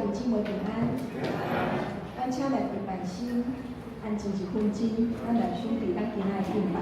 兄姊妹平安。咱請來跪拜先，安靜一分鐘，咱來準備咱今仔的敬拜。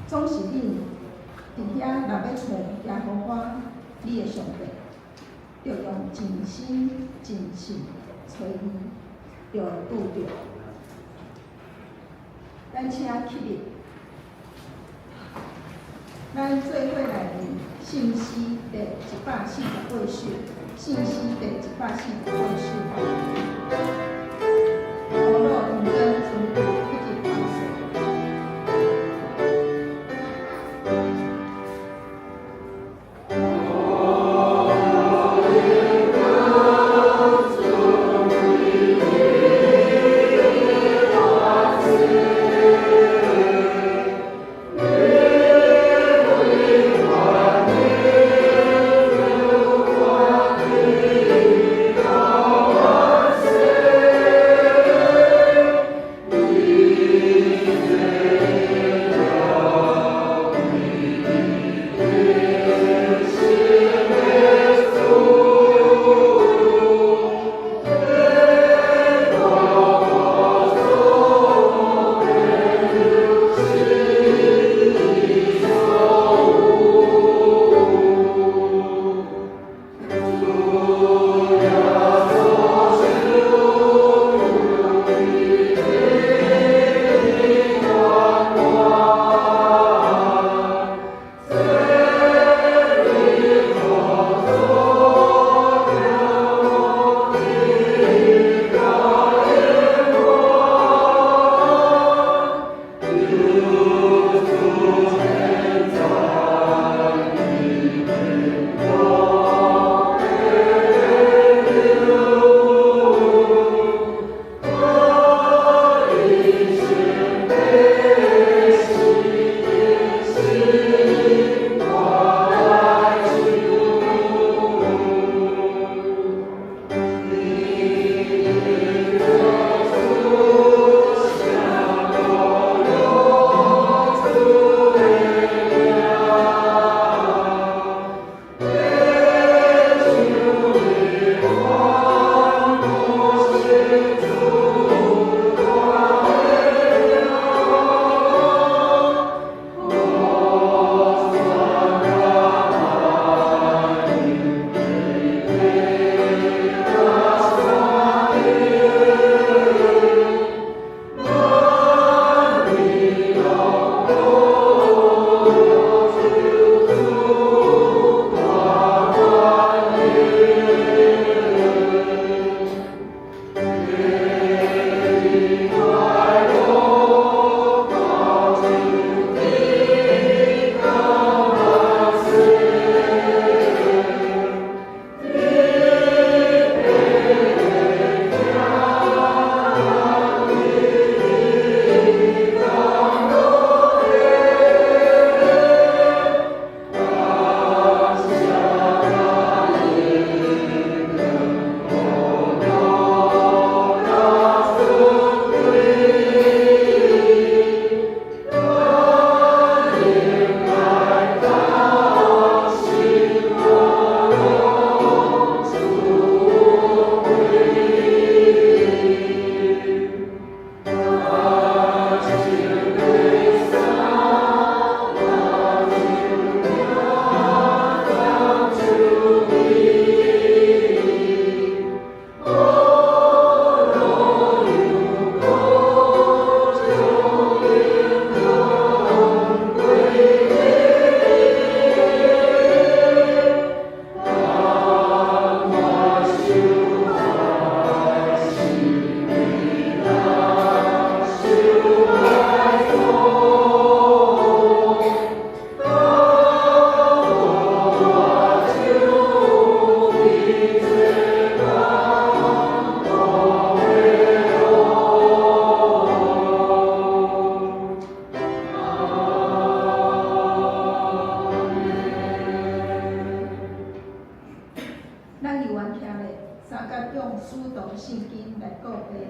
總是恁佇遐若欲揣耶和華你的上帝，著用盡心盡性揣伊，就會拄著。咱請起立，咱做伙來念聖詩第148首，聖詩第148首。苦惱榮光尊貴以及萬歲。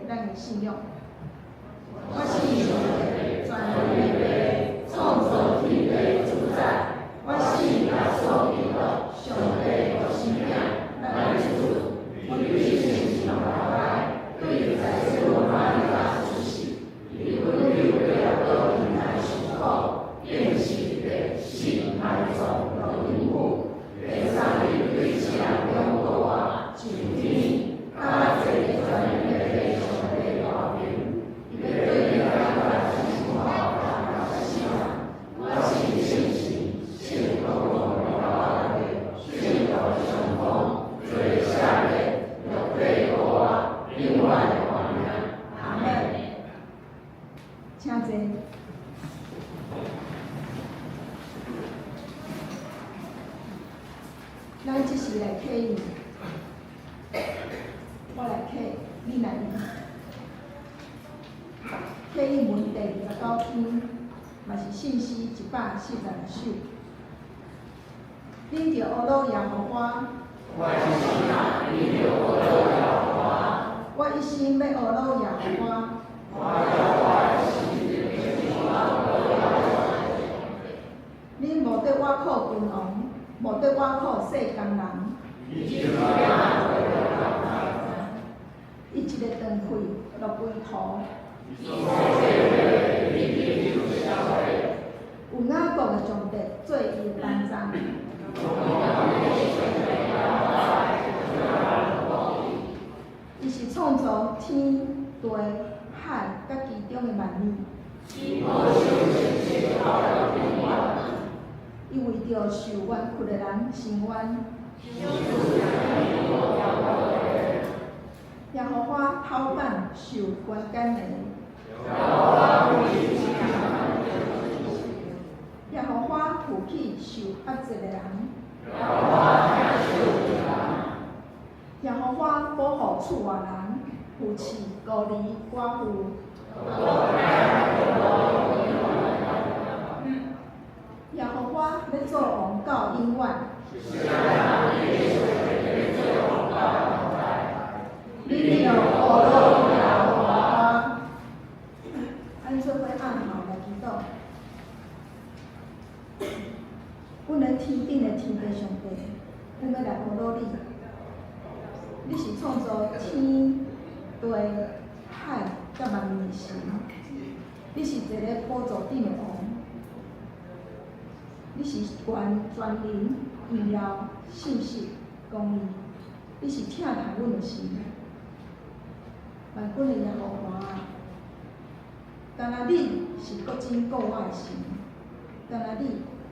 咱的信仰。我信上帝，全能的父，創造天地的主宰。我信耶穌基督，上帝獨生囝，咱的主。阮對聖神投胎，對在聖母瑪利亞出世，伊阮流彼拉多平台受苦，釘十字架，死埋葬，落陰府，第三日對死人中復活，上天，倚坐全能的父上帝右爿，伊欲對遐活生活死人。我信聖神，聖公共的教會，聖徒相通，罪赦免，肉體復活，永遠的活命。阿門。請坐。咱這時來啟應，我來啟，你來應。啟應文第29篇，嘛是信詩146首。恁著呵咾耶和華。我一心欲呵咾耶和華。恁無綴我靠君王，無綴我靠世間人。伊一个斷氣落歸土。有雅各的上帝做伊的單欉。伊是創造天地海佮其中的萬物。伊為著受冤屈的人伸冤。耶和華討辦受關監的。耶和華扶起受壓制的人。耶和華保護厝外人，扶持孤兒寡婦。耶和華欲做王到永遠。恁著呵咾耶和華。咱做伙按頭來祈禱。阮的天頂的天父上帝，阮欲來呵咾你。你是創造天地海佮萬物的神，你是坐咧寶座頂的王，你是全全能、榮耀、信實、公義，你是疼痛阮的神。萬軍的耶和華啊，干焦你是閣真閣活的神，干焦你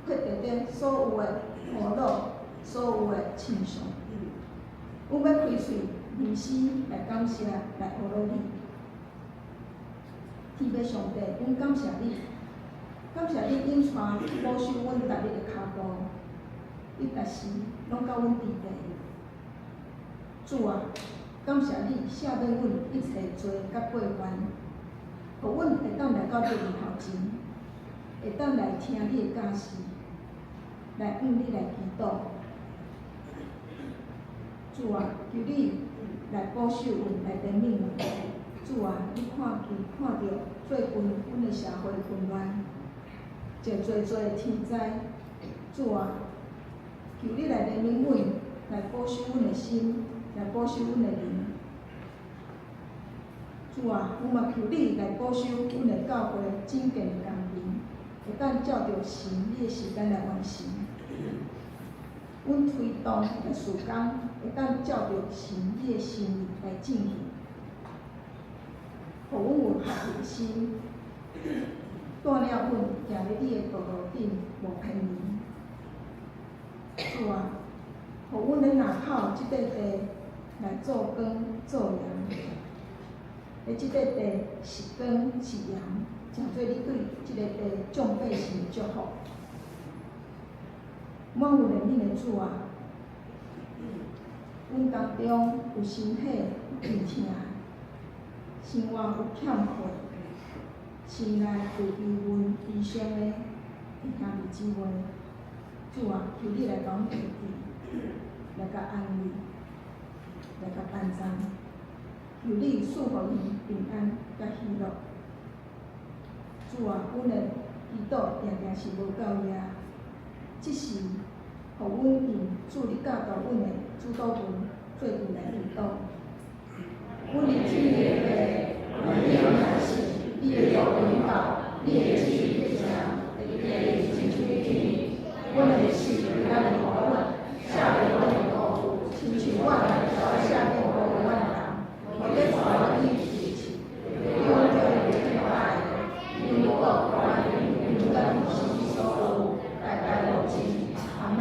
決定著所有的呵咾，所有的稱頌。阮欲開喙吟詩來感謝，來呵咾你。天父上帝，阮感謝你，感謝你引帶保守阮逐日的跤步，你逐時攏佮阮佇咧。主啊，感謝你赦免阮一切罪佮過犯，予阮會當來到你的面頭前，會當來聽你的教示，來向你來祈禱。主啊，求你來保守阮，來憐憫阮。主啊，你看見看著最近阮的社會混亂，一濟濟的天災。主啊，求你來憐憫阮，來保守阮的心，來保守阮的靈。主啊，阮嘛求你來保守阮的教會整建的工程，會當照著神你的時間來完成。阮推動的事工，會當照著神你的心意來進行，予阮有合一的心，帶領阮行佇你的道路頂無偏離。主啊，予阮咧林口這塊地來做光做鹽，佇這塊地是光是鹽，成做你對這个地眾百姓的祝福。滿有憐憫的主啊，阮當中有身體有病痛，生活有欠缺，心內有憂鬱悲傷的兄弟姊妹，主啊，求你來共阮醫治，來共安慰，來共幫贊。求你賜予𪜶平樂。主啊，阮的祈禱定定是無夠力，這時，予阮用主你教導阮的主禱文做陣來祈禱。阮的天的父，你的名聖，你的國臨到，你的旨意成，佇地親像佇天。阮的食今仔日予阮，赦免阮的過錯，親像阮也會曉赦免過阮的人。毋通帶阮去試試，救阮脫離兇惡的，因為國、權柄、榮耀是你所有，代代無盡。阿門。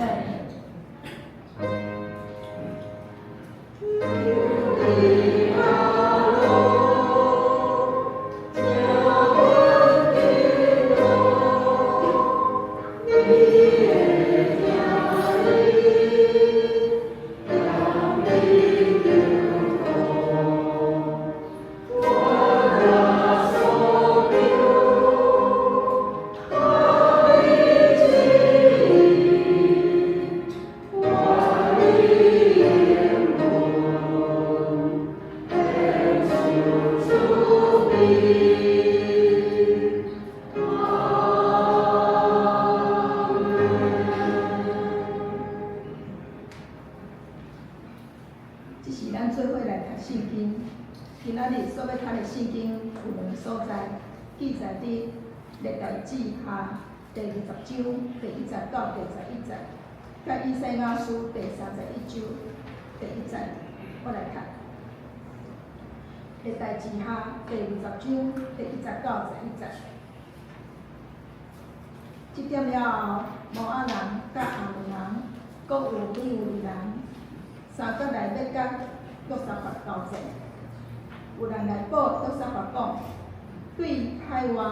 這是咱做伙來讀聖經。今仔日所欲讀的聖經有兩个所在，記載佇歷代志下第二十章第一節到第十一節，佮以賽亞書第三十一章第一節。我來讀。歷代志下第二十章第一節到十一節。這點了後，摩押人佮亞捫人，閣有米烏尼人，三角來欲佮約沙法交戰。有人來報約沙法講，對海外、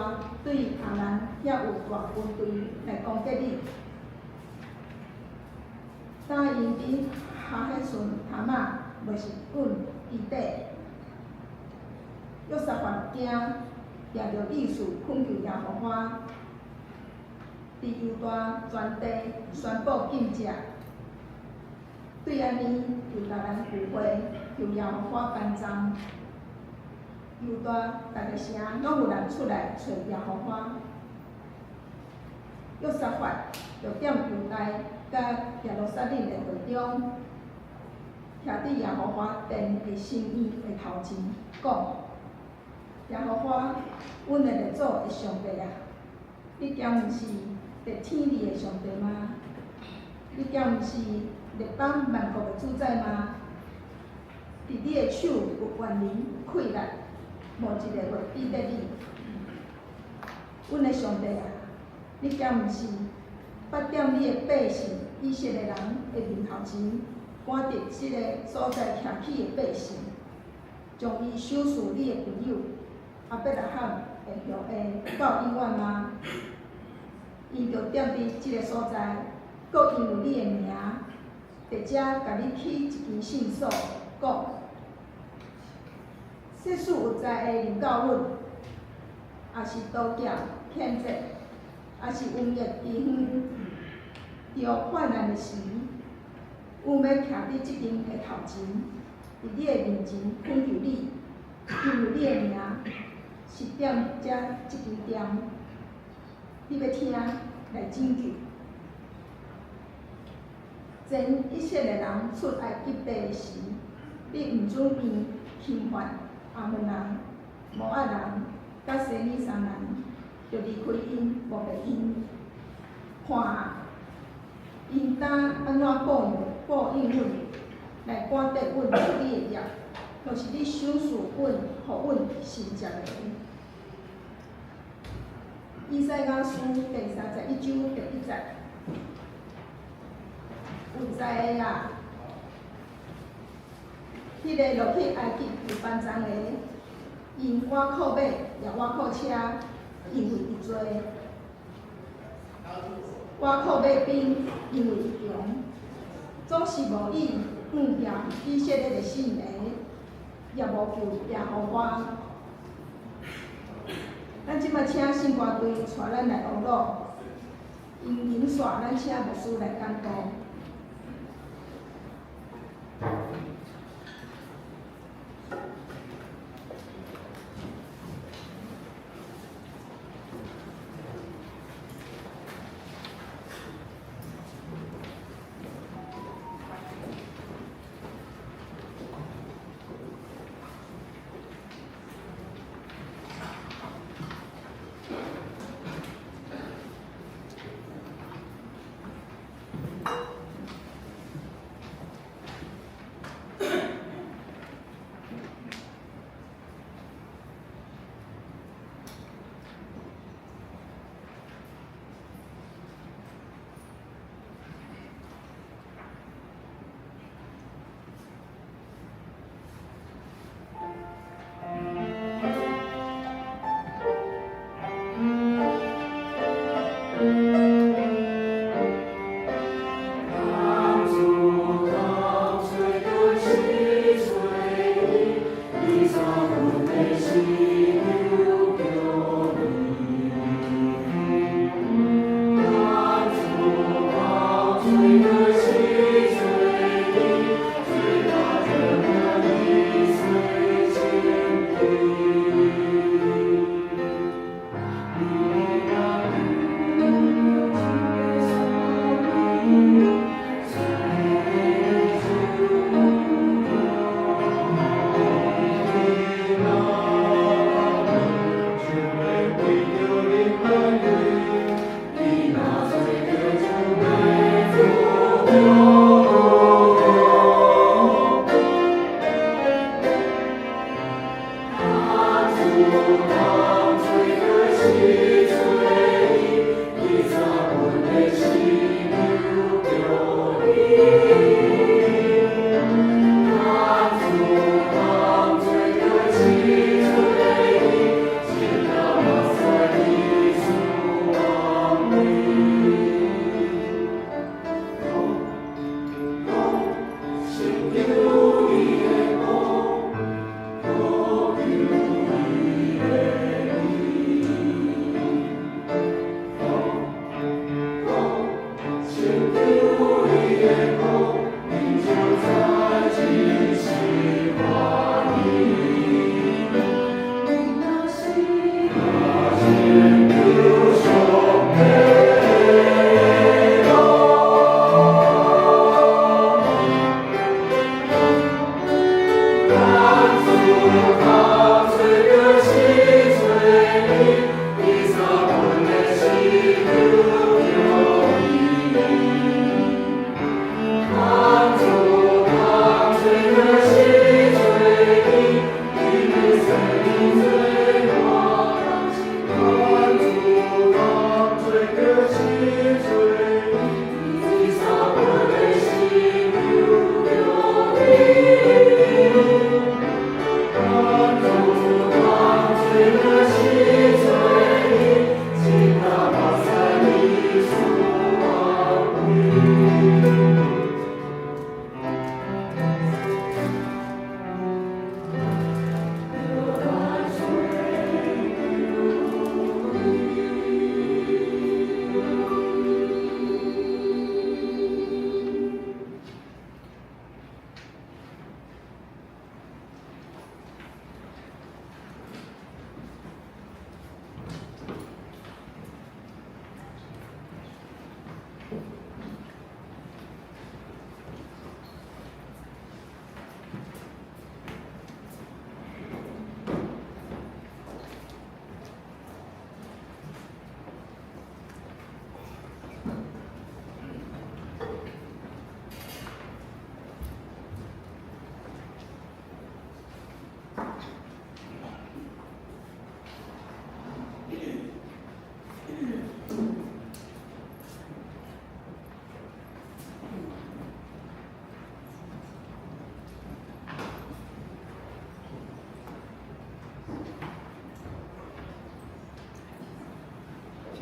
對亞蘭遐有大軍隊來攻擊你。今𪜶佇哈黑順他瑪，就是阮基底。約沙法驚，掠著意思懇求耶和華，佇猶大全地宣布禁食。對按呢，猶大人聚會，求耶和華幫助。猶大逐个城攏有人出來揣耶和華。約沙法就踮猶大佮耶路撒冷的會中，徛佇耶和華殿的深院的頭前，講：耶和華，阮的列祖的上帝啊，你敢毋是佇天裡的上帝嗎？你敢毋是列邦萬國的主宰嗎？佇你的手有萬民氣力，無一个會比得你。阮的上帝啊，你敢毋是捌踮你的百姓以色列人的面頭前，趕佇這个所在徛起的百姓，將伊賞賜你的朋友亞伯拉罕的後裔到永遠嗎？𪜶就踮佇這个所在，閣因為你的名，佇遮共你起一間聖所，講：設使有災禍臨到阮，抑是刀劍、譴責，抑是瘟疫、饑荒，著患難的時，阮欲徛佇這間的頭前，佇你的面前懇求你，因為你的名是踮遮這間殿，你欲聽來拯救。前以色列人出埃及地的時，你毋准𪜶侵犯亞捫人、摩押人、佮西尼三人，就離開𪜶，無袂𪜶。看啊，𪜶當按怎報應報應阮，來趕撤阮出你的業，就是你賞賜阮，予阮承接的。以賽亞書第三十一章第一節，有災的啊！彼个落去埃及求幫助的，𪜶倚靠馬，也倚靠車，因為伊濟；倚靠馬兵，因為伊強。總是無意向耶以色列的聖的，也無求耶和華。咱這擺請聖歌隊帶咱來學魯，用銀線，咱請牧師來講道。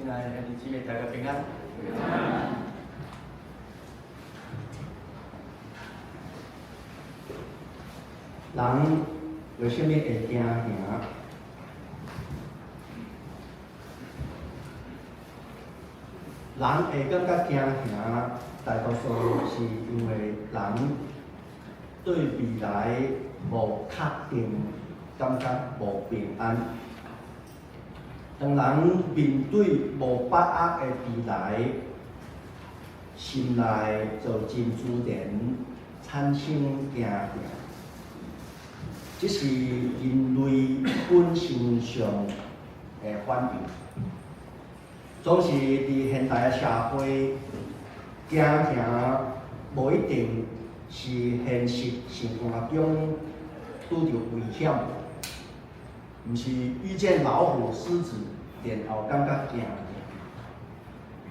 親愛的兄弟姊妹，大家平安。人為啥物會驚嚇？人會感覺驚嚇，大多數是因為人對未來無確定，感覺無平安。當人面對無把握的未來，心內就真自然產生驚嚇。這是人類本性上的反應。總是佇現代的社會，驚嚇無一定是現實生活中拄著危險，毋是遇見老虎、獅子，然後感覺驚嚇。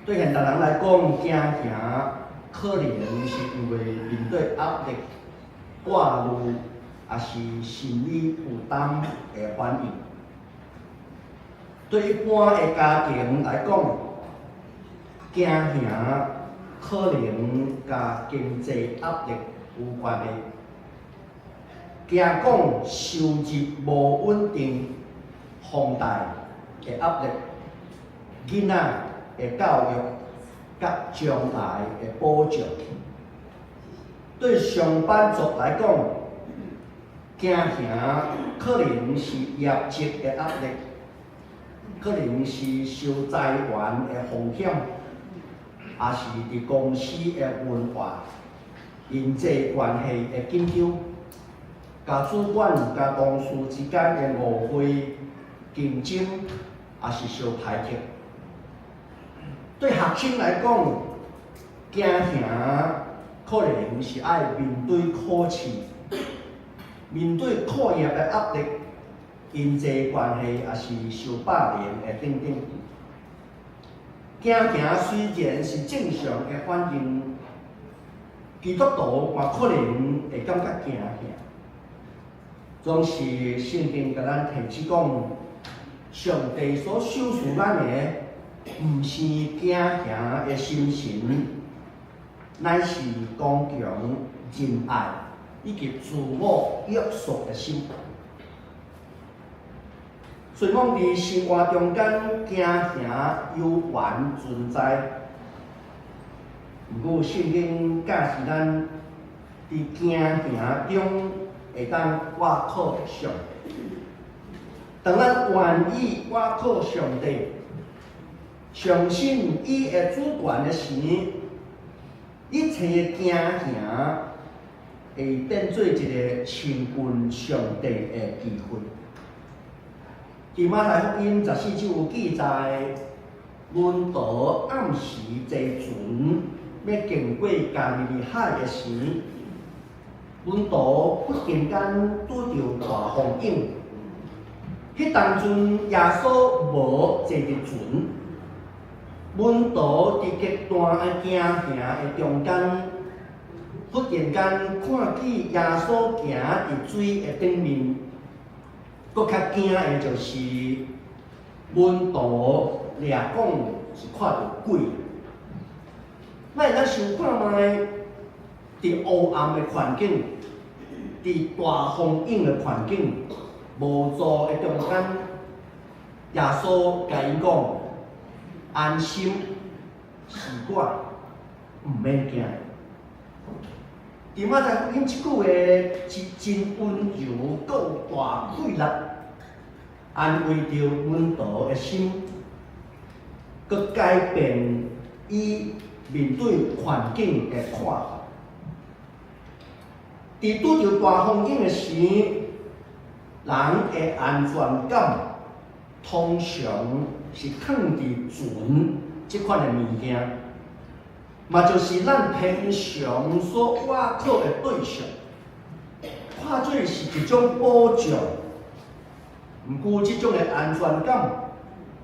對現代人來講，驚嚇可能是因為面對壓力、掛慮，抑是心理負擔的反應。對一般的家庭來講，驚嚇可能佮經濟壓力有關係。驚講收入無穩定、房貸的壓力、囡仔的教育佮將來的保障。對上班族來講，驚嚇可能是業績的壓力，可能是受裁員的風險，抑是佇公司的文化、人際關係的緊張，佮主管佮同事之間的誤會、競爭，抑是相排斥。對學生來講，驚嚇可能是愛面對考試、面對課業的壓力、人際關係，抑是受霸凌的等等。驚嚇雖然是正常的反應，基督徒嘛可能會感覺驚嚇。總是聖經共咱提醒講，上帝所賞賜咱的，毋是驚嚇的心神，乃是剛強、仁愛以及自我約束的心。雖講佇生活中間驚嚇猶原存在，毋過聖經教示咱佇驚嚇中會當倚靠上帝。當咱願意倚靠上帝，相信伊的主權的時，一切的驚嚇會變做一個親近上帝的機會。佇馬太福音14章有記載，門徒暗時坐船欲經過加利利海的時，門徒忽然間拄著大風湧。彼當陣耶穌無坐佇船，門徒佇極大的驚嚇的中間，忽然間看見耶穌行佇水的頂面。閣較驚的就是門徒掠講是看著鬼。咱會當想看覓，佇烏暗的環境，佇大風湧的環境，無助的中間，耶穌共𪜶講：安心，是我，毋免驚。佇馬太福音這句話是真溫柔，閣有大氣力，安慰著門徒的心，閣改變伊面對環境的看法。佇拄著大風湧的時，人的安全感通常是囥佇船這款的物件。嘛就是咱平常所倚靠的對象，看做是一種保障。毋過這種的安全感，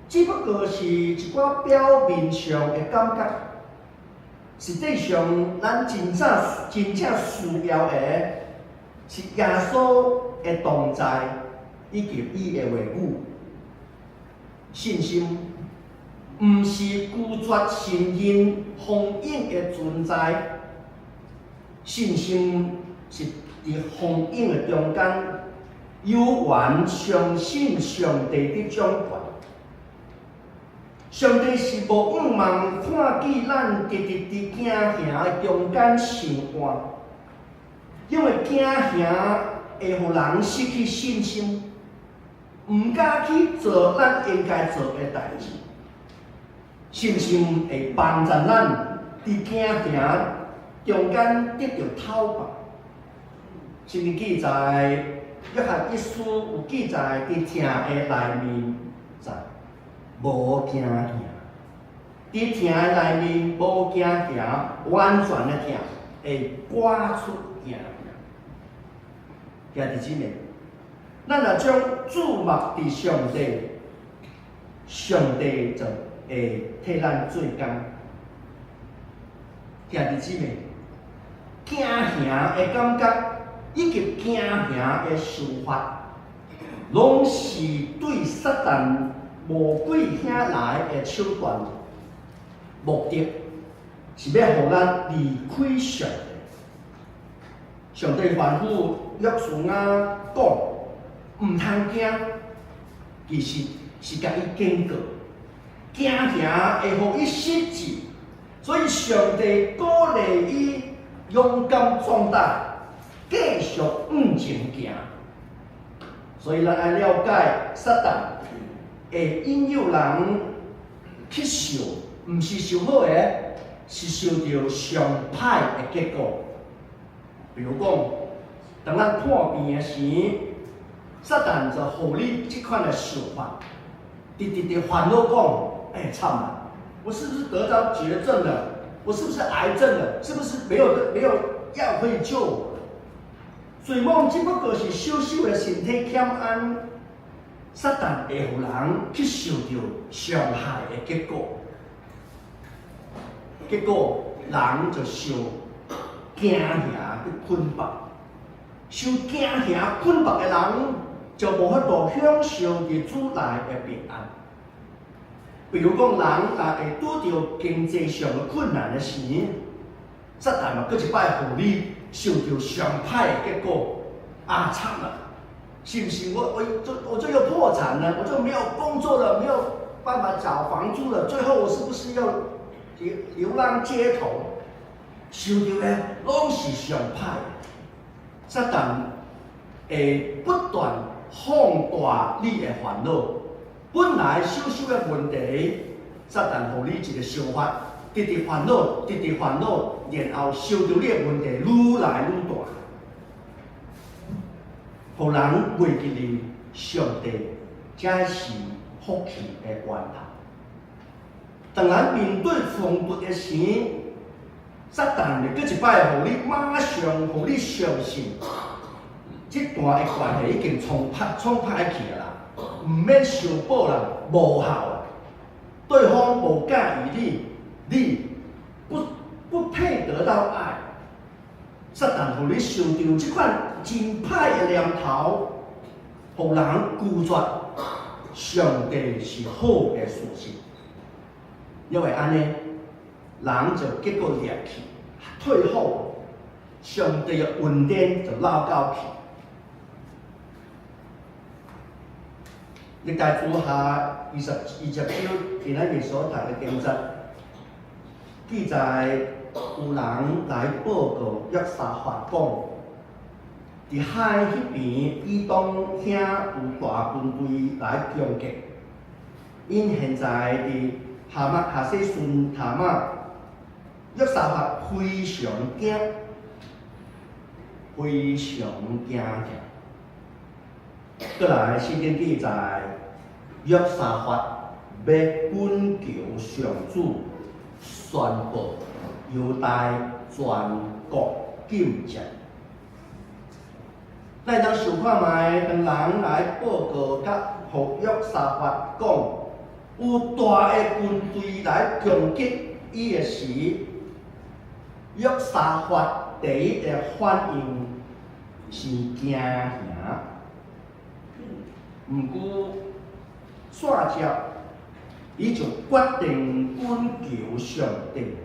只不過是一寡表面上的感覺。實際上，咱真正真正需要的是耶穌的同在，以及伊的話語、信心。毋是拒絕承認風湧的存在。信心是佇風湧的中間，猶原相信上帝佇掌權。上帝是無向望看見咱直直佇驚嚇的中間生活，因為驚嚇會予人失去信心，毋敢去做咱應該做的代誌。信心會幫助咱佇驚嚇中間得著透放。聖經記載，約翰一書有記載，佇疼的內面在無驚嚇，佇疼的內面無驚嚇，完全的疼會趕出驚嚇。兄弟姊妹，咱若將注目佇上帝，上帝就會替咱做工。兄弟姊妹，驚嚇的感覺以及驚嚇的想法，攏是對撒旦魔鬼遐來的手段，目的是欲予咱離開上帝。上帝吩咐約書亞講，毋通驚，其實是共伊警告，驚嚇會予伊失志，所以上帝鼓勵伊勇敢壯膽，繼續向前行。所以咱愛了解撒旦會引誘人去受，毋是受好的，是受著上歹的結果。比如講，當咱破病的時，撒旦就予你這款的想法，直直直煩惱講：欸，慘啦！我是不是得到絕症了？我是不是癌症了？是不是沒有藥可以救我？雖罔只不過是小小的身體欠安，撒旦會予人去受著傷害的結果，結果人就受驚嚇去捆綁，受驚嚇捆綁的人就無法度享受佇主內的平安。比如講，人若會拄著經濟上的困難的時，撒旦嘛，閣一擺予你受著上歹的結果，啊慘啦！是毋是我就要破產了？我就沒有工作了，沒有辦法找房租了，最後我是不是要流浪街頭？受著的攏是上歹的，撒旦會不斷放大你的煩惱。本來小小的問題，撒旦予你一個想法，直直煩惱，直直煩惱，然後受著你的問題愈來愈大，予人袂記得上帝才是福氣的源頭。當咱面對衝突的時，撒旦會閣一擺予你馬上予你相信，這段的關係已經創歹去啦，毋免修補啦，無效啦。對方無佮意你，你不配得到愛。撒旦予你受著這款真歹的念頭，予人拒絕上帝是好的事實。因為按呢，人就結果掠去，退後，上帝的恩典就漏到去。歷代志下20章，今仔日所讀的經節，記載有人來報告約沙法講，佇海彼邊，以東遐有大軍隊來攻擊，𪜶現在佇哈馬哈洗孫他瑪，約沙法非常驚，非常驚嚇。閣來聖經記載，約沙法欲懇求上主宣布猶大全國禁食。咱會當想看覓，當人來報告佮予約沙法講，有大的軍隊來攻擊伊的時，約沙法第一個反應是驚嚇。毋過，煞接伊就決定懇求上帝，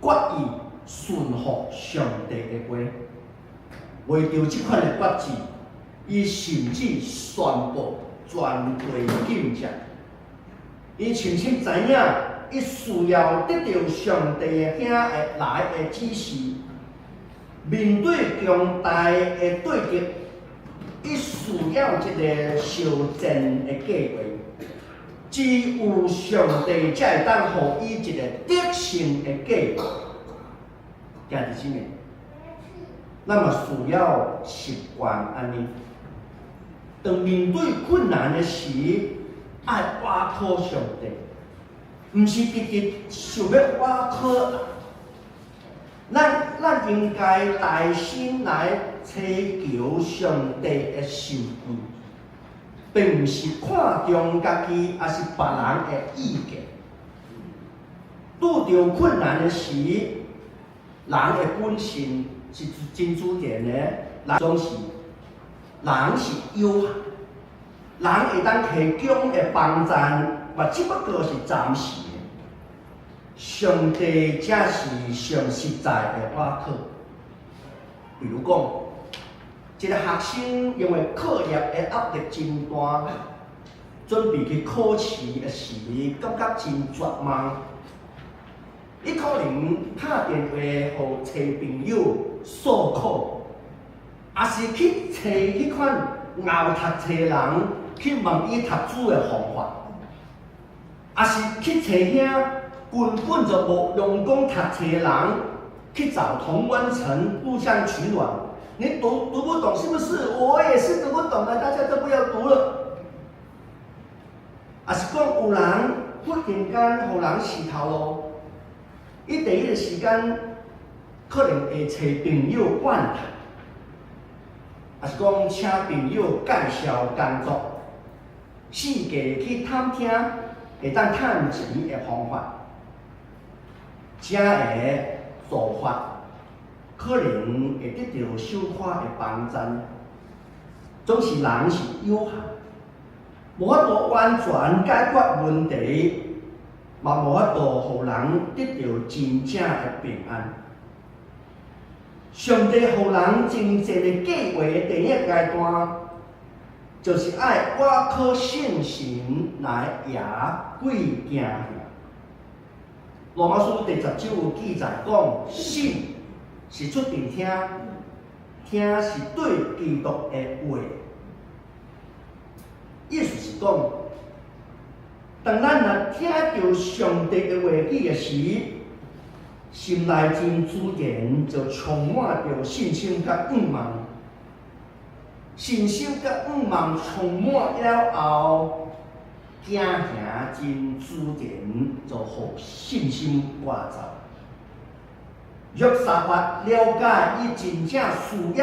決意順服上帝的話。為著這款的決志，伊甚至宣布全地禁食。伊深深知影，伊需要得著上帝遐來的指示，面對強大的對敵，伊需要一个相戰的計劃。只有上帝才會當予伊一个得勝的計劃。兄弟姊妹，咱嘛需要習慣按呢。當面對困難的時，愛倚靠上帝，毋是直直想欲倚靠。咱應該大心來尋求上帝的心意，並毋是看重家己，抑是別人的意見。拄著困難的時，人的本性是真自然的，人總是人是有限，人會當提供的幫贊，嘛只不過是暫時的。上帝才是上實在的倚靠。比如講，一个學生因為課業的壓力真大，準備去考試的時，感覺真絕望。伊可能敲電話予揣朋友訴苦，抑是去揣彼款𠢕讀冊人去問伊讀書的方法，抑是去揣遐根本就無用功讀冊的人去找同溫層互相取暖。你讀不懂是不是？我也是讀不懂啊！大家都不要讀了。抑是講有人忽然間予人洗頭路，伊第一个時間可能會揣朋友怨嘆，抑是講請朋友介紹工作，四界去探聽會當趁錢的方法，這个做法可能會得著小可的幫贊。總是人是有限，無法度完全解決問題，嘛無法度予人得著真正的平安。上帝予人征戰的計劃的第一階段，就是愛倚靠信心來贏過驚嚇。羅馬書第十章有記載講，信是出佇聽，聽是對基督的話。意思是講，當咱若聽著上帝的話語的時，心內真自然就充滿著信心佮向望。信心佮向望充滿了後，驚嚇真自然就予信心趕走。約沙法了解伊真正需要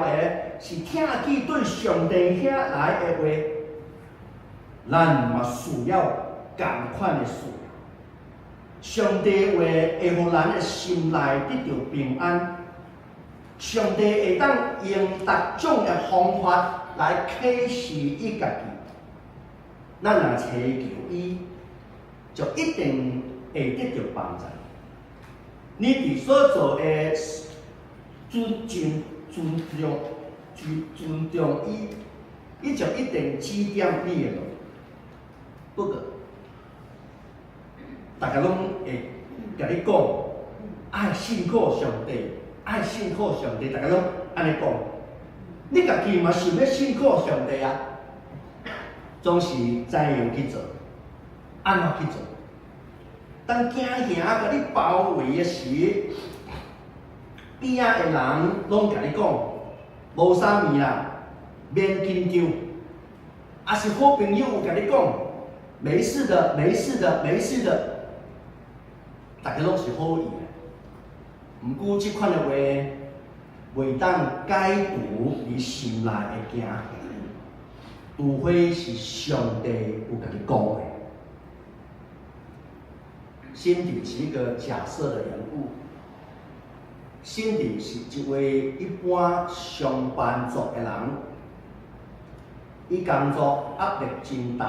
的是聽見對上帝遐來的話，咱嘛需要仝款的事。上帝話會予咱的心內得著平安。上帝會當用逐種的方法來啟示伊家己。咱若尋求伊，就一定會得著幫助。你佇所做的尊敬、尊重、尊重伊，伊就一定指點你的路。不過，逐家攏會共你講，愛信靠上帝，愛信靠上帝，逐家攏按呢講。你家己嘛想欲信靠上帝啊？總是怎樣去做？按怎去做？當驚嚇共你包圍的時，邊仔的人攏共你講，無啥物啦，免緊張。抑是好朋友有共你講，沒事的，沒事的，沒事的，逐家攏是好意的。毋過這款的話，袂當解除你心內的驚嚇，除非是上帝有共你講的。辛迪是一個假設的人物。辛迪是一位一般上班族的人，伊工作壓力真重，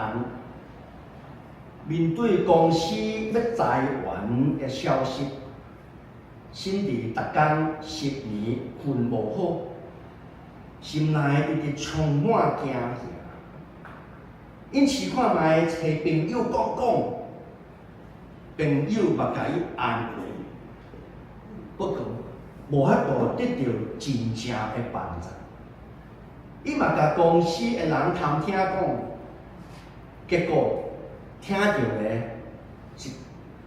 面對公司欲裁員的消息，甚至逐工失眠、睏無好，心內一直充滿驚嚇。𪜶試看覓揣朋友講講，朋友嘛共伊安慰，不過無法度得著真正的幫助。伊嘛共公司的人探聽講，結果聽著的是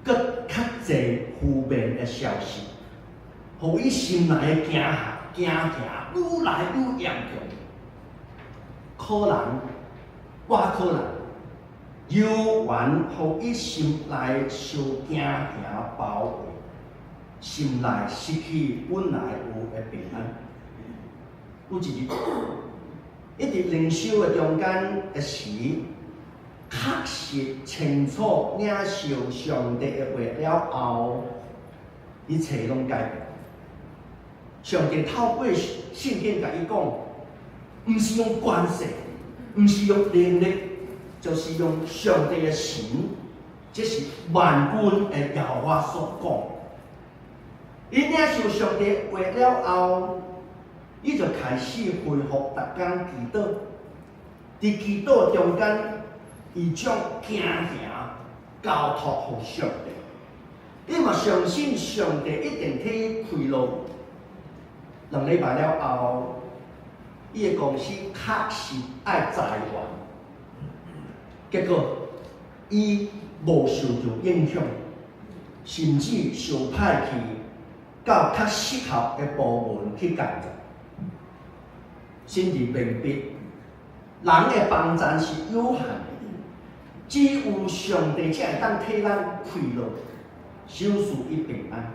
閣較濟負面的消息，予伊心內的驚嚇驚嚇愈來愈嚴重。可能，我可能，猶原予伊心內受驚嚇包圍，心內失去本來有的平安。有一日，伊佇靈修的中間的時，確實清楚領受上帝的話了後，一切攏改變。上帝透過聖經共伊講，毋是用權勢，毋是用能力，就是用上帝的神，這是萬軍的耶和華所講。伊領受上帝話了後，伊就開始恢復逐工祈禱。佇祈禱中間，伊將驚嚇交託予上帝。伊嘛相信上帝一定替伊開路。2禮拜了後，伊的公司確實愛裁員，結果伊無受著影響，甚至受派去到較適合的部門去工作。甚至明白，人的幫助是有限的，只有上帝才會當替咱開路，賞賜伊平安。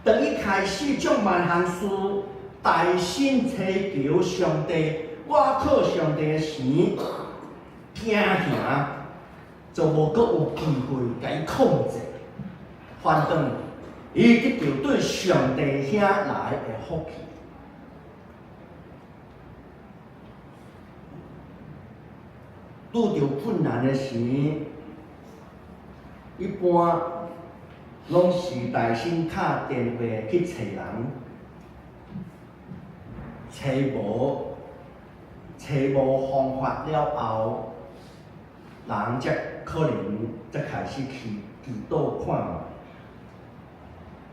當伊開始將萬項事大心祈求上帝，倚靠上帝的時，驚嚇就無閣有機會共伊控制，反轉伊得著對上帝遐來的福氣。拄著困難的時，一般攏是大聲敲電話去揣人，揣無方法了後，人才可能才開始去祈禱看覓。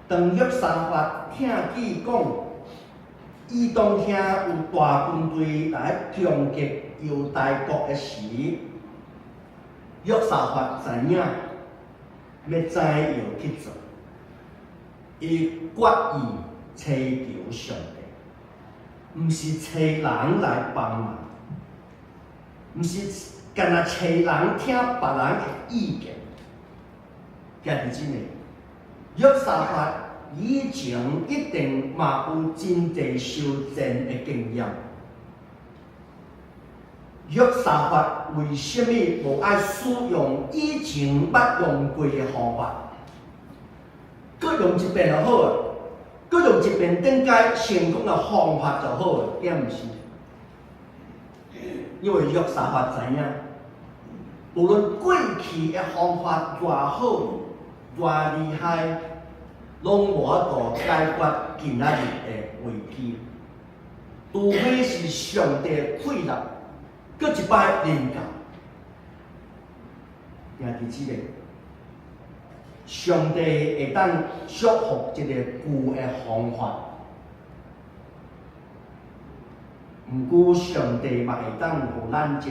當約沙法聽見講，以東遐有大軍隊來攻擊猶大國的時，約沙法知影欲怎樣去做，伊決意祈求上帝，毋是揣人來幫忙，毋是干焦揣人聽別人的意見。兄弟姊妹，約沙法以前一定嘛有真濟修戰的經驗。約沙法為啥物無愛使用以前捌用過的方法？閣用一遍就好啊，閣用一遍頂擺成功的方法就好啊，敢毋是？因為約沙法知影，無論過去的方法偌好、偌厲害，攏無法度解決今仔日的危機，除非是上帝氣力，閣一擺臨到。兄弟姊妹，上帝會當祝福一個舊的方法，毋過上帝嘛會當予咱一個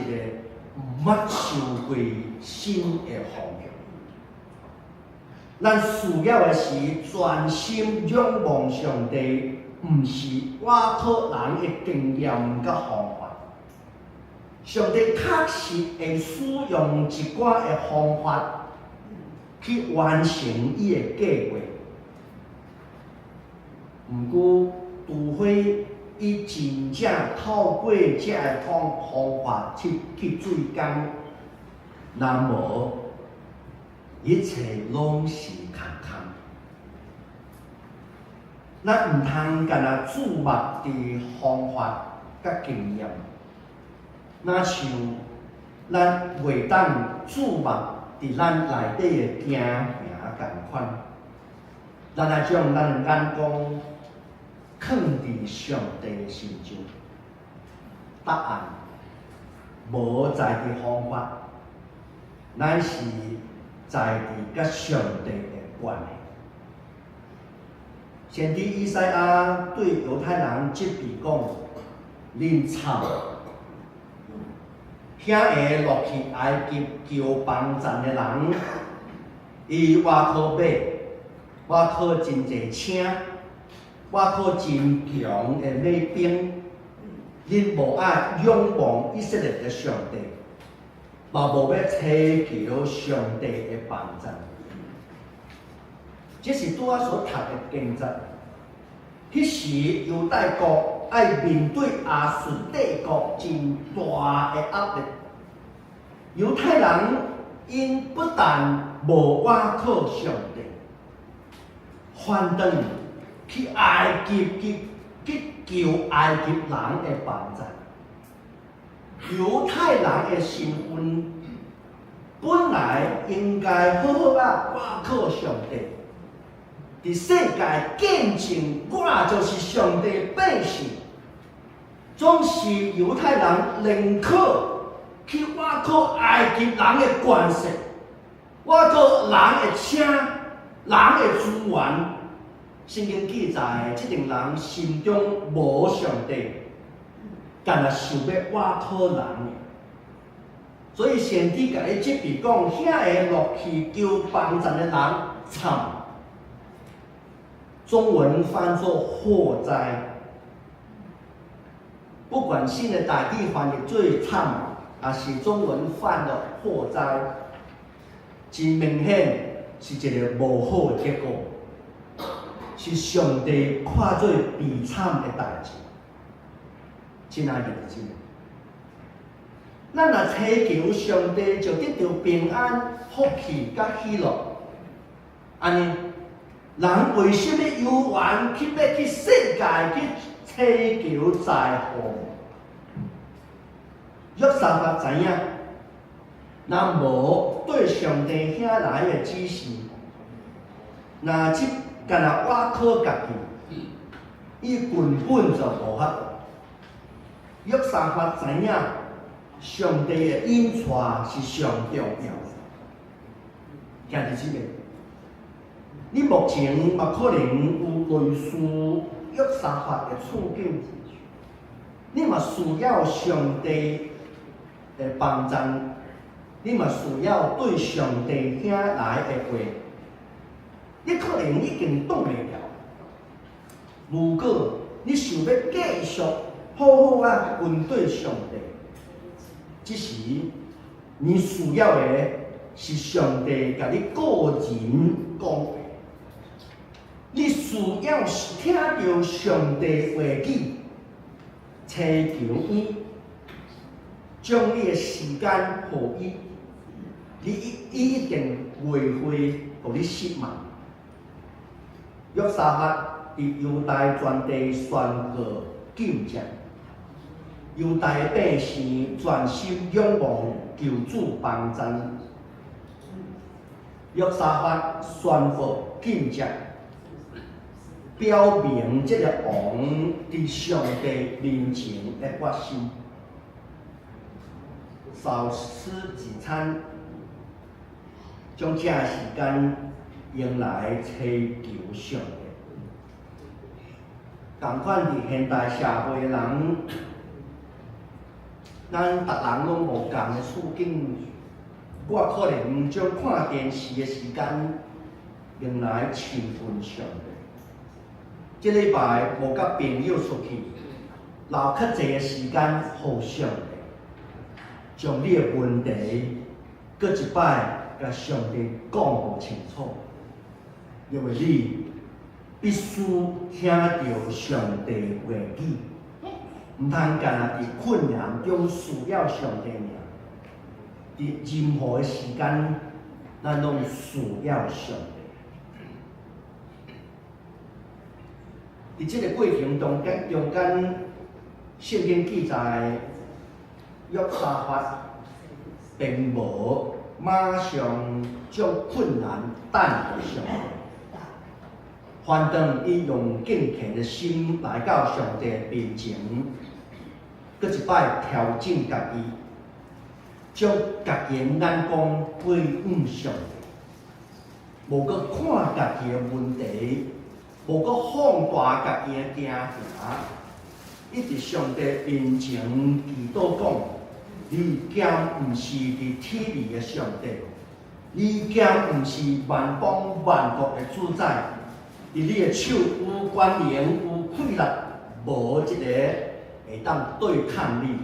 毋捌想過新的方向。咱需要的是專心仰望上帝，毋是倚靠人的經驗佮方法。上帝確實會使用一寡的方法去完成伊的計劃，毋過除非伊真正透過這个方法去做工，若無，一切攏是空空。咱毋通干焦注目佇方法佮經驗，若像咱袂當注目佇咱內底的經營仝款，咱愛將咱的眼光囥佇上帝的身上。答案無在佇方法，乃是在佇佮上帝的關係。先知以賽亞對猶太人責備講：恁慘！遐个落去埃及求幫贊的人，伊倚靠馬，倚靠真濟車，倚靠真強的馬兵，恁無愛仰望以色列的上帝，嘛無欲尋求上帝的幫贊。這是拄仔所讀的經節。彼時猶大國愛面對亞述帝國真大的壓力，猶太人𪜶不但無倚靠上帝，反轉去埃及去求埃及人的幫贊。猶太人的身份本來應該好好仔倚靠上帝。佇世界見證，我就是上帝百姓。總是猶太人寧可去倚靠埃及人的權勢，倚靠人的車、人的資源。聖經記載，這等人心中無上帝，干焦想欲倚靠人。所以先知共伊責備講，遐个落去求幫贊的人慘。中文翻做禍哉，不管新的台語翻譯做慘，抑是中文翻的禍哉，真明顯是一个無好的結果，是上帝看做悲慘的代誌。親愛的弟兄，咱若尋求上帝，就得著平安、福氣佮喜樂，按呢？人為啥物猶原去欲去世界去尋求財富？約沙法知影，若無對上帝遐來的指示，若只干焦倚靠家己，伊根本就無法度。約沙法知影，上帝的引帶是上重要的。兄弟姊妹，你目前嘛可能有類似約沙法的處境，你嘛需要上帝的幫贊，你嘛需要對上帝遐來的話，你可能已經擋袂牢。如果你想欲繼續好好仔跟綴上帝，這時你需要的是上帝共你個人講話。你需要聽著上帝話語，尋求伊，將你的時間予伊，伊一定袂會予你失望。約沙法佇猶大全地宣告禁食，猶大百姓全心仰望求主幫贊。約沙法宣布禁食，表明這個王佇上帝面前的決心。少吃幾餐，將這時間用來尋求上帝。仝款佇現代社會的人，咱逐人攏無仝的處境，我可能將看電視的時間用來親近上帝。這禮拜無佮朋友出去，留較濟的時間予上帝，將你的問題閣一擺共上帝講予清楚，因為你必須聽著上帝話語，毋通干焦佇困難中需要上帝爾。佇任何的時間，咱攏需要上帝。佇這個過程中間，聖經記載約沙法並無馬上將困難擲予上帝，反轉伊用敬虔的心來到上帝面前，閣一擺調整家己，將家己的眼光歸向上帝，無閣看家己的問題，無閣放大家己的驚嚇，伊佇上帝面前祈禱講：你敢毋是佇天裡的上帝？你敢毋是萬邦萬國的主宰？佇你的手有權能、有氣力，無一個會當對抗你。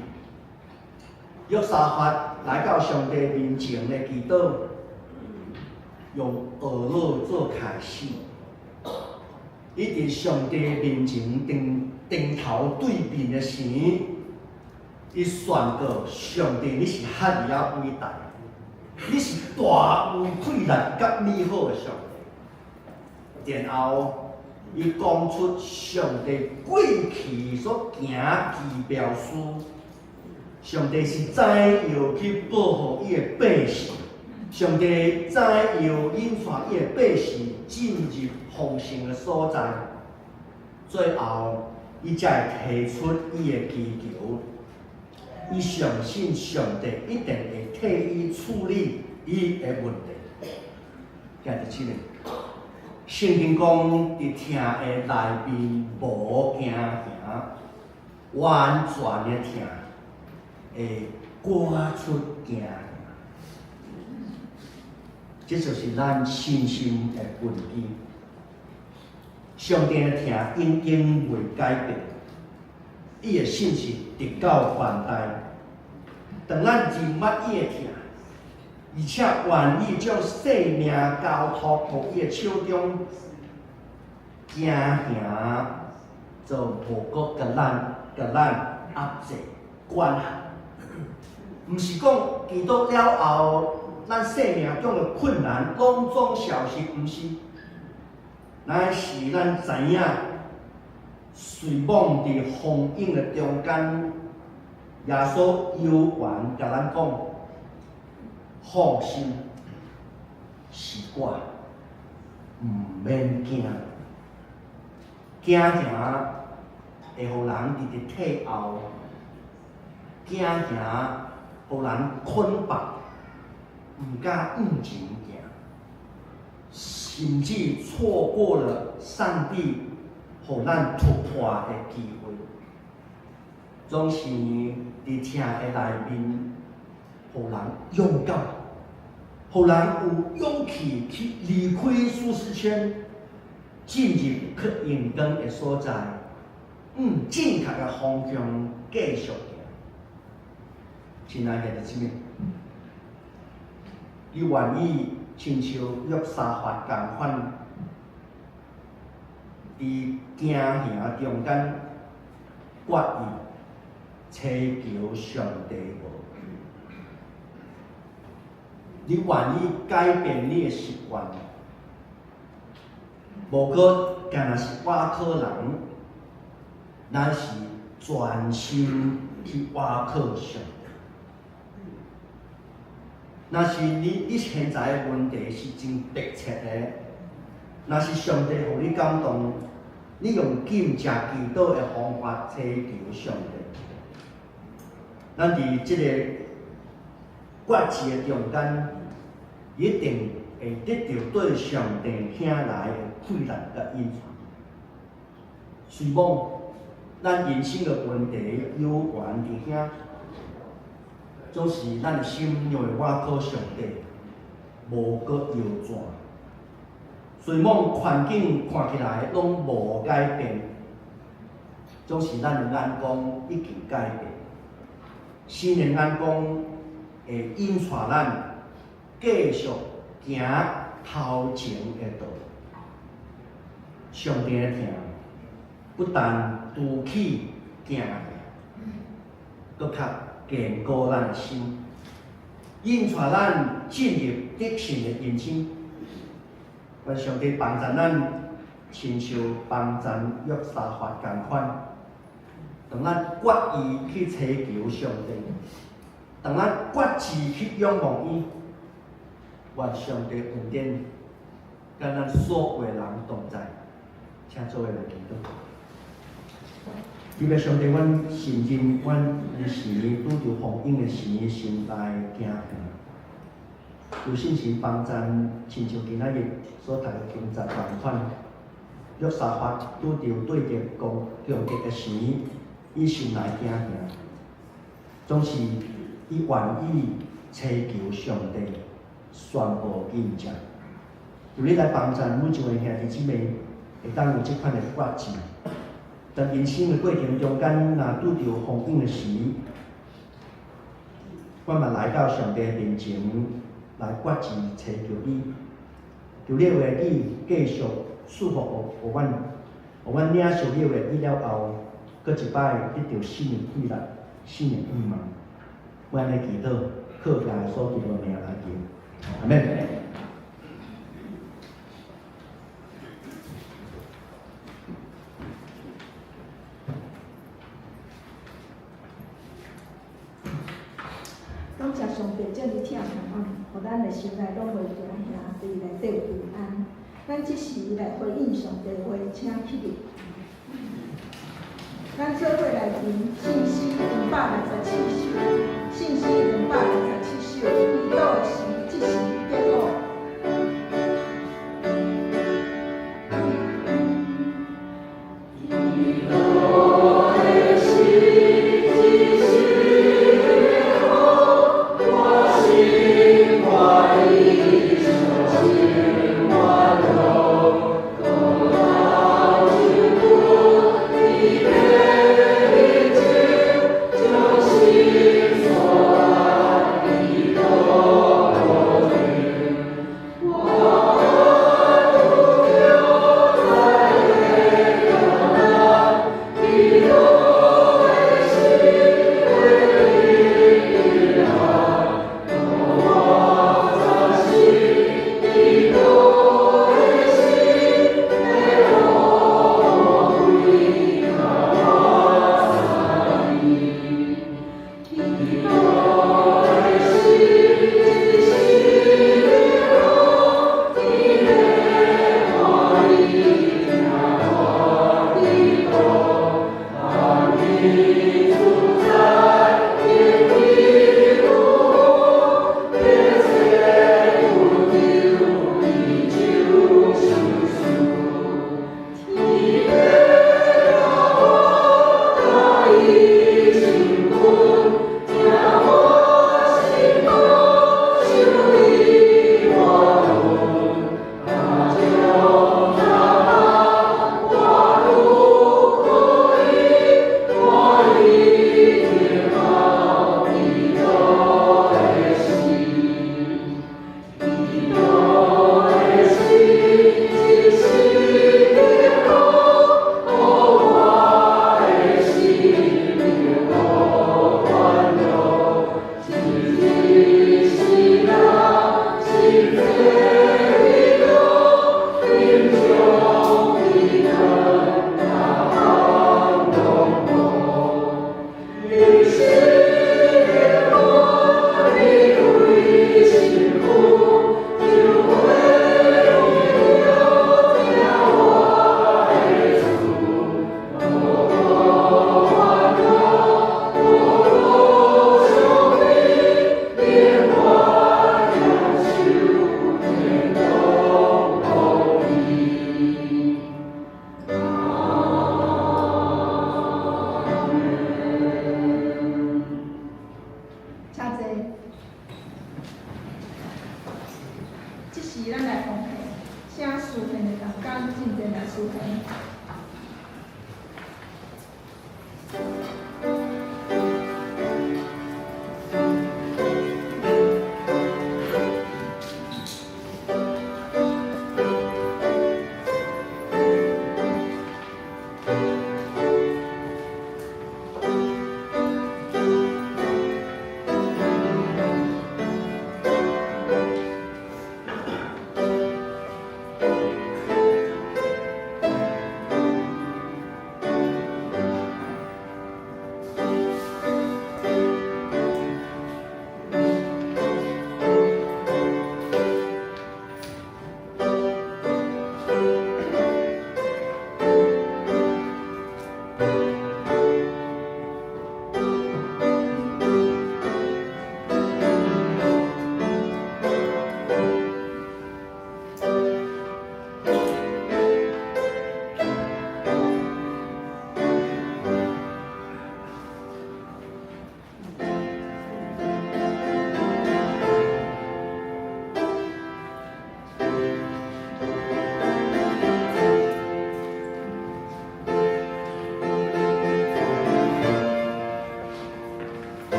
約沙法來到上帝面前的祈禱，用懊惱做開始。伊佇上帝面前頂頂頭對面的時，伊宣告上帝，你是遐爾仔偉大，你是大有氣力佮美好的上帝。然後，伊講出上帝過去所行奇妙事，上帝是怎樣去保護伊的百姓，上帝怎樣引帶伊的百姓進入豐盛的所在。最後，伊才會提出伊的祈求，伊相信上帝一定會替伊處理伊的問題。兄弟姊妹，聖經講，佇疼的內面無驚嚇，完全的疼會趕出驚嚇。這就是咱信心的根基。上帝的疼永遠袂改變，伊的信實直到萬代。當咱認捌伊的疼，而且願意將性命交託予伊的手中，驚嚇就無閣共咱共咱壓制管轄。毋是講祈禱了後，咱生命中的困難攏總消失，毋是。乃是咱知影，雖罔佇風湧的中間，耶穌猶原共咱講：放心，是我，毋免驚。驚嚇會予人直直退後，驚嚇予人捆綁，毋敢向前行，甚至錯過了上帝予咱突破的機會。總是佇疼的內面，予人勇敢，予人有勇氣去離開舒適圈，進入較榮光的所在，向正確的方向繼續行。親愛的姊妹，你願意親像約沙法仝款，佇驚嚇中間決意尋求上帝無？你願意改變你的習慣，無閣干焦是倚靠人，咱是全心去倚靠上帝。若是你現在的問題是真迫切的，若是上帝予你感動，你用禁食祈禱的方法尋求上帝。咱佇這個決志的中間，一定會得著對上帝遐來的氣力佮引帶。雖罔，咱人生的問題猶原佇遐，總是咱的心因為倚靠上帝，無閣搖轉。雖罔環境看起來攏無改變，總是咱的眼光已經改變。新的眼光會引帶咱繼續行頭前的道路。上帝的疼不但除去驚嚇，閣較堅固咱的心，引帶咱進入得勝的人生。願上帝幫助咱，親像幫助約沙法仝款，當咱決意去尋求上帝，當咱決志去仰望伊，願上帝恩典佮咱所有的人同在，請做伙來祈禱。主上帝，阮承認阮日時拄著風湧的時，心內驚惶。求聖神幫贊，親像今仔日所讀的經節仝款，約沙法拄著對敵攻強敵的時，伊心內驚惶，總是伊願意祈求上帝宣布印證。求你來幫贊每一位兄弟姊妹，會當有這款的決志。當人生的過程中間，若拄著風湧的時，我嘛來到上帝面前來決志祈求你，求你的話語繼續賜福予阮，予阮領受你的話語了後，閣一擺得著新的氣力、新的盼望。我按呢祈禱，靠耶穌基督的名來求，阿們。感謝上帝這爾疼惜阮，予咱的心內攏袂驚惶，佇伊內底有平安。咱這時來回應上帝話，請起立。咱做伙來吟聖詩267首，聖詩267首，祈禱的時，這時得好。請坐。這時，咱來奉獻，請司獻的同工進前來司獻。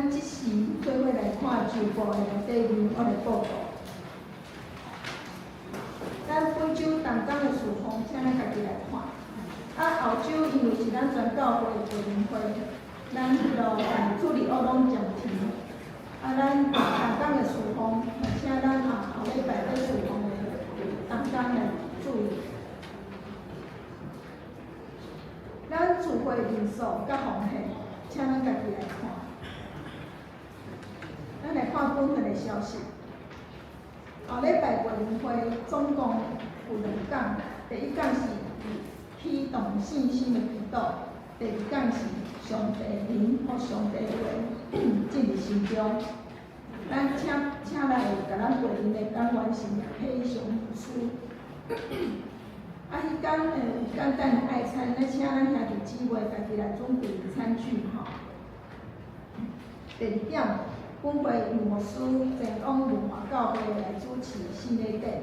咱這時做伙來看周報的內底面，我來報告。咱本週同工的事奉，請咱家己來看。啊，後週因為是咱全教會的培靈會，咱彼落主日學攏暫停。啊，咱同工的事奉，請咱後後禮拜咧事奉的同工來注意。咱聚會人數佮奉獻，請咱家己來看。咱來看本份的消息。後禮拜培靈會總共有兩講，第一講是啟動信心的祈禱，第二講是上帝靈予上帝話進入心中。咱請來共咱培靈的講員是葉雄牧師。啊，彼工有簡單的愛餐，咱請咱兄弟姊妹家己來準備餐具吼。第二點，本會楊牧師前往文華教會來主持聖禮典。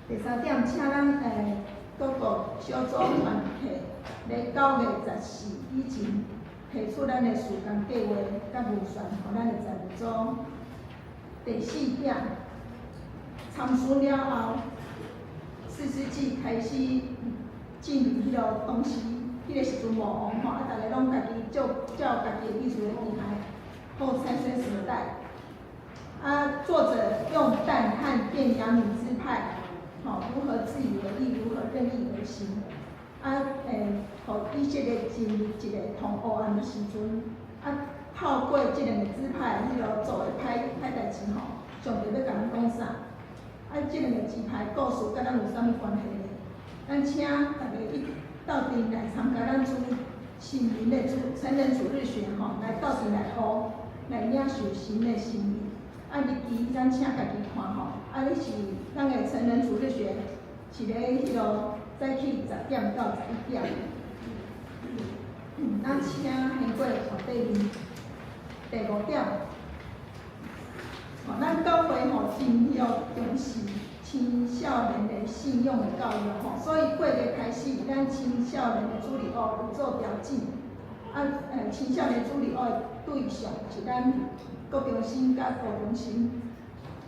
第三點，請咱各個小組團體咧9月14以前提出咱的事工計畫佮預算，予咱的財務組。第四點，參孫了後，士師記開始進入彼落當時，彼个時陣無王吼，啊，逐个攏家己照照家己的意思咧安排，好產生時代。啊，作者用但和便雅憫支派，吼，如何自以為義，如何任意而行。啊，予以色列進入一個同黑暗的時陣，啊，透過這兩個支派彼落做的歹歹代誌吼，上帝欲共咱講啥？啊，這兩個支派故事佮咱有啥物關係呢？咱請逐家一鬥陣來參加咱主聖靈的主成人主日學吼，來鬥陣來學，來領受神的心意。啊，日期咱請家己看吼。啊，你是咱的成人主日學是咧彼落早起10點到11點。咱請先過看底面。第五點，吼，咱教會吼真彼落重視青少年的信仰的教育吼，所以過月開始，咱青少年的主日學有做調整。啊，青少年主日學的對象是咱國中生佮高中生，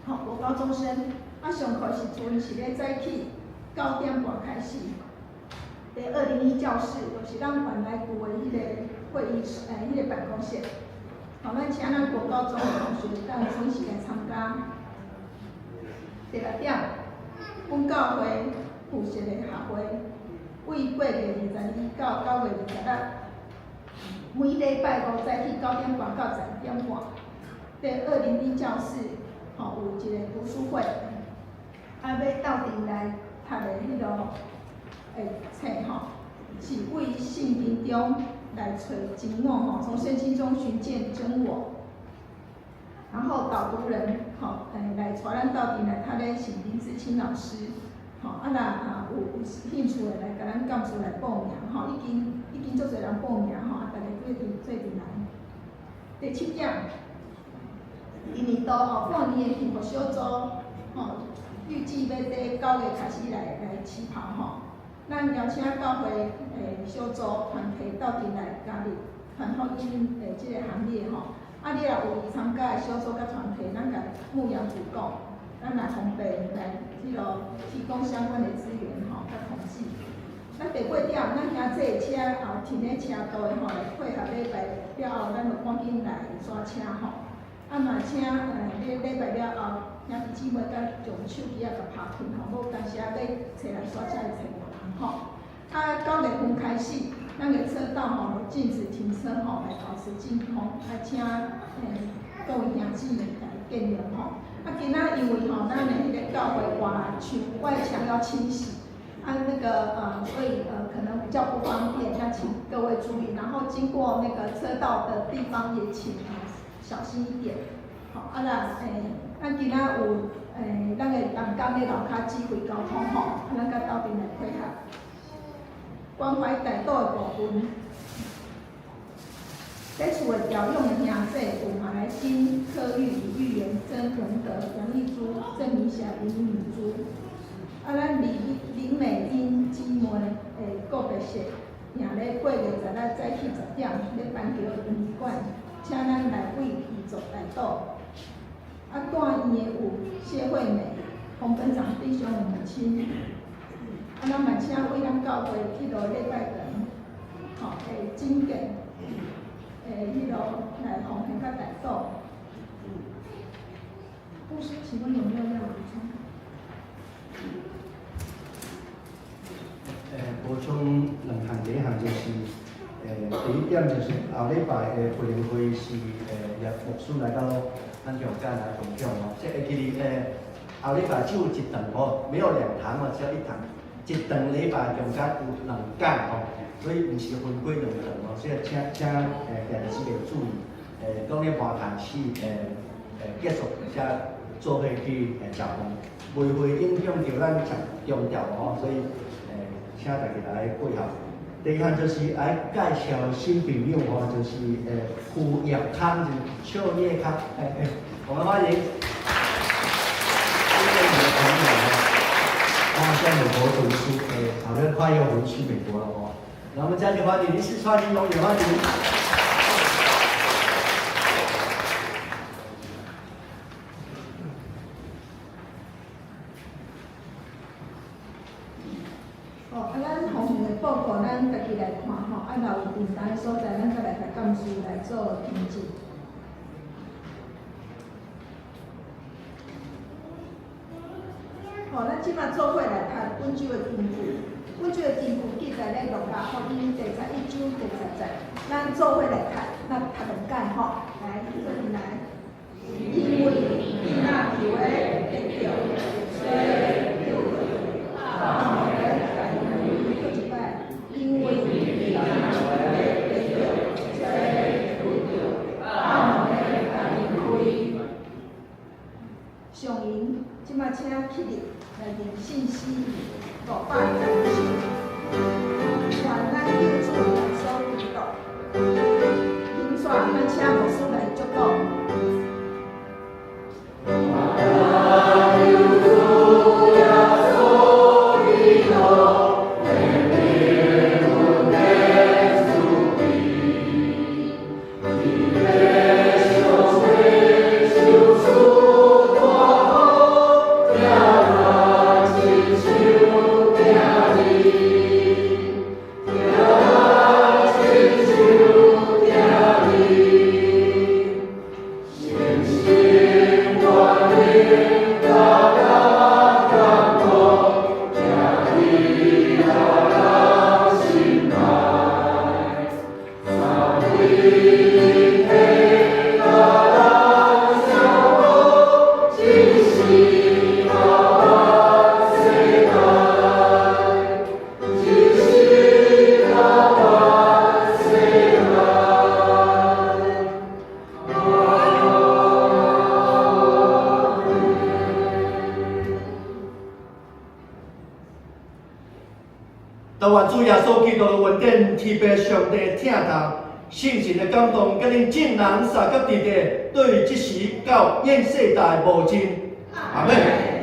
吼，國高中生。啊，上課時陣是咧早起9點半開始。佇201教室，就是咱原來舊的彼個會議室，彼個辦公室。吼，咱請咱國高中的同學當準時來參加。第六點，阮教會附設的學會，為8月22到9月26，每禮拜五早起9點半到11點半，佇202教室，吼，有一個讀書會，啊，欲鬥陣來讀的彼落冊吼，是為聖經中來揣真我吼，從聖經中尋見真我。然後導讀人吼，來帶咱鬥陣來讀的是林志清老師，吼，啊若啊有興趣的來共咱幹事來報名吼，已經足濟人報名吼，啊，逐家做陣來。第七點，今年度後半年的幸福小組，吼，預計欲佇9月開始來起跑吼。咱邀請教會小組團體鬥陣來加入傳福音的這個行列吼。啊，你若有意參加的小組佮團體，咱共牧養主講，咱來方便來彼落提供相關的資源吼，佮統計。咱第八點，咱兄弟車後停咧車道的吼，來配合禮拜了後，咱就趕緊來刷車吼。啊嘛請禮禮拜了後，兄弟姊妹佮將手機仔共拍開吼，無當時仔欲揣人刷車會揣無人吼。啊，9月份開始，咱的車道吼禁止停車吼，來保持淨空。啊，請各位兄姊來見諒吼。啊，今仔因為吼，咱的彼個教會外牆外牆要清洗，啊，那個所以可能比較不方便，那請各位注意。然後經過那個車道的地方也請小心一點。好，啊啦，咱今仔有咱的同工咧樓跤指揮交通吼，啊，咱佮鬥陣來配合。關懷大島的部分，咧厝的調養的兄弟有馬來金、柯玉、李玉元、曾文德、楊麗珠、鄭明霞、林敏珠。啊，咱李林美英姊妹的告別式，定咧8月10日早起10點，咧板橋殡儀館，請咱來為遺族代禱。啊，住院的有謝惠美、洪本長弟兄的母親。啊，咱嘛請為咱教會彼落禮拜堂，吼，的整建，的彼落來奉獻佮代禱。牧師，請問有沒有要補充？補充兩項，第一項就是，第一點就是後禮拜的培靈會是葉牧師來到咱中間來分享哦。這會記得後禮拜只有一堂哦，沒有兩堂哦，只有一堂。一堂禮拜中間有兩講哦，所以毋是分開兩堂哦，所以請弟兄姊妹注意，講咧半堂始結束才做伙去食飯，袂會影響著咱食中昼哦，所以請大家來配合。第二項就是愛介紹新朋友吼，就是胡葉康，就是邱葉康，我們歡迎。這個朋友吼，他在美國讀書，好像快要回去美國了哦。那我們再次歡迎林世川，永遠歡迎。哦，啊，咱奉獻的報告，咱家己來看吼。啊，若有訂單的所在，咱再來共幹事來做登記。吼，咱這馬做伙來讀本周的經句。本周的經句記載咧《路加福音》第11章第10節。咱做伙來讀，咱讀兩擺吼。來，做陣來。因為你若求的得著，所以求到門共伊開。閣一擺，因為你若求的得著，所以求到門共伊開。上銀，這馬請起立來念信詩525首，願咱救主耶穌基督。停煞，咱請牧師來祝禱。願救主耶穌基督憐憫阮的慈悲，天父上帝受賜大福，疼咱親像囝兒，疼咱親像囝兒，誠心願恁大家感動，徛佇老人心內，三位一體甲咱相顧，一世到萬世代，一世到萬世代。阿們。但願主耶穌基督的恩典、天父上帝的疼痛、聖神的感動，佮恁眾人三甲弟弟，對這時到永世代無盡。阿們。